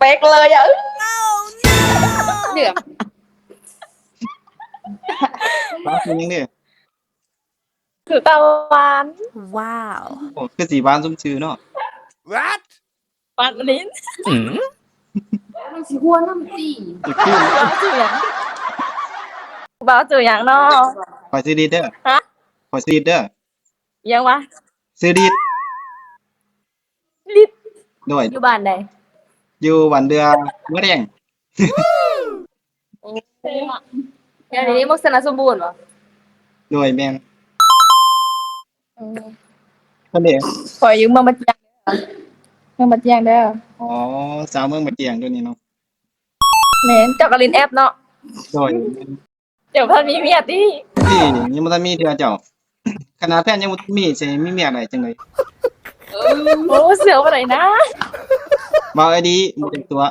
ເປັກເລີຍອະ. ເຫຼືອມ ປ້າ ຊື່ຫຍັງເດ້? ຄືຕາວານ. ວ້າວ ໂອ້ ຄືຊິຫວານສົມຊື່ເນາະ. ຫວານອີ່ຫຼີ. ມັນຊິຫົວນຳຕິ ບໍ່ຄື. ບ່າວຊື່ຫຍັງ? ບ່າວຊື່ຫຍັງເນາະ? ຂ້ອຍຊື່ດິດເດີ. ຮະ? ຂ້ອຍຊື່ດິດເດີ. ຫຍັງວະ? ຊື່ດິດ. ດິດ. ໂດຍ. ຢູ່ບ້ານໃດ? ຢູ່ບ້ານເດື່ອ ເມືອງແດງ. ໂອ້ ແຖວນີ້ໝົກຊະນະສົມບູນບໍ? ໂດຍ ແມ່ນ. ເອີ ເພິ່ນເດ້? ຂ້ອຍຢູ່ເມືອງບາຈຽງເດີ ເມືອງບາຈຽງເດີ. ອໍ ສາວເມືອງບາຈຽງໂດຍນີ້ເນາະ. ແມ່ນ. ເຈົ້າກໍຫຼິ້ນແອັບເນາະ? ໂດຍ. ເຈົ້າບໍ່ທັນມີເມຍຕິ? ນີ້ຍັງບໍ່ທັນມີເທື່ອເຈົ້າ. ຂະໜາດແຟນຍັງບໍ່ມີ ຊິມີເມຍໄດ້ຈັ່ງໃດ? ໂອ້ ເຊື່ອບໍ່ໄດ້ນະ. ເວົ້າອີ່ຫຼີ ບໍ່ໄດ້ຕົວະ.